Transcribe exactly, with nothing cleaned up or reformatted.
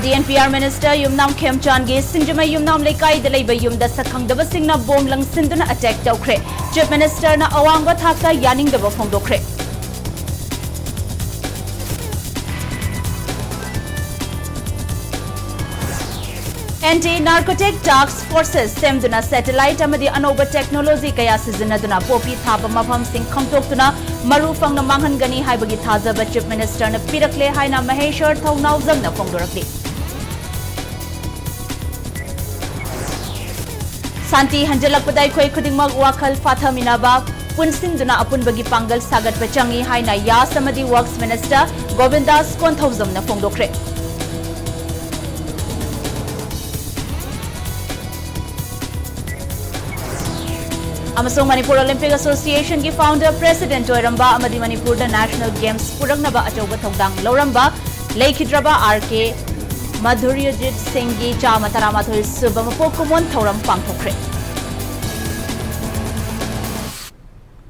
D N P R Minister ꯌꯨꯝꯅꯥꯝ ꯈꯦꯝꯆꯥꯟꯒꯤ ꯁꯤꯡꯖꯃꯩ ꯌꯨꯝꯅꯥꯝ ꯂꯩꯀꯥꯏꯗ ꯂꯩꯕ ꯌꯨꯝꯗ ꯁꯛꯈꯪꯗꯕꯁꯤꯡꯅ ꯕꯣꯝ ꯂꯪꯁꯤꯟꯗꯨꯅ attack ꯇꯧꯈ꯭ꯔꯦ꯫ Chief Minister ꯅ ꯑꯋꯥꯡꯕ ꯊꯥꯛꯇ ꯌꯥꯅꯤꯡꯗꯕ ꯐꯣꯡꯗꯣꯛꯈ꯭ꯔꯦ꯫ Anti Narcotic Task Forces ꯁꯦꯝꯗꯨꯅ satellite ꯑꯃꯗꯤ ꯑꯅꯧꯕ technology ꯀꯌꯥ ꯁꯤꯖꯤꯟꯅꯗꯨꯅ ꯄꯣꯄꯤ ꯊꯥꯕ ꯃꯐꯝꯁꯤꯡ ꯈꯪꯗꯣꯛꯇꯨꯅ ꯃꯔꯨ ꯐꯪꯅ ꯃꯥꯡꯍꯟꯒꯅꯤ ꯍꯥꯏꯕꯒꯤ ꯊꯥꯖꯕ Chief Minister ꯅ ꯄꯤꯔꯛꯂꯦ ꯍꯥꯏꯅ ꯃꯍꯦꯁ꯭ꯋꯔ ꯊꯧꯅꯥꯎꯖꯝꯅ ꯐꯣꯡꯗꯣꯔꯛꯂꯤ꯫ ꯁꯥꯟꯇꯤ ꯍꯟꯖꯤꯜꯂꯛꯄꯗ ꯑꯩꯈꯣꯏ ꯈꯨꯗꯤꯡꯃꯛ ꯋꯥꯈꯜ ꯐꯥꯊꯃꯤꯟꯅꯕ, ꯄꯨꯟꯁꯤꯟꯗꯨꯅ ꯑꯄꯨꯟꯕꯒꯤ ꯄꯥꯡꯒꯜ ꯁꯥꯒꯠꯄ ꯆꯪꯏ ꯍꯥꯏꯅ ꯌꯥꯁ ꯑꯃꯗꯤ Works Minister ꯒꯣꯕꯤꯟꯗꯥꯁ ꯀꯣꯟꯊꯧꯖꯝꯅ ꯐꯣꯡꯗꯣꯛꯈ꯭ꯔꯦ꯫ ꯑꯃꯁꯨꯡ ꯃꯅꯤꯄꯨꯔ Olympic Association ꯒꯤ founder president ꯑꯣꯏꯔꯝꯕ ꯑꯃꯗꯤ ꯃꯅꯤꯄꯨꯔꯗ National Games ꯄꯨꯔꯛꯅꯕ ꯑꯆꯧꯕ ꯊꯧꯗꯥꯡ ꯂꯧꯔꯝꯕ ꯂꯩꯈꯤꯗ꯭ꯔꯕ R K ꯃꯙꯨꯔꯌꯖꯤꯠ ꯁꯤꯡꯒꯤ ꯆꯥꯃ ꯇꯔꯥꯃꯥꯊꯣꯏ ꯁꯨꯕ ꯃꯄꯣꯛ ꯀꯨꯝꯑꯣꯟ ꯊꯧꯔꯝ ꯄꯥꯡꯊꯣꯛꯈ꯭ꯔꯦ꯫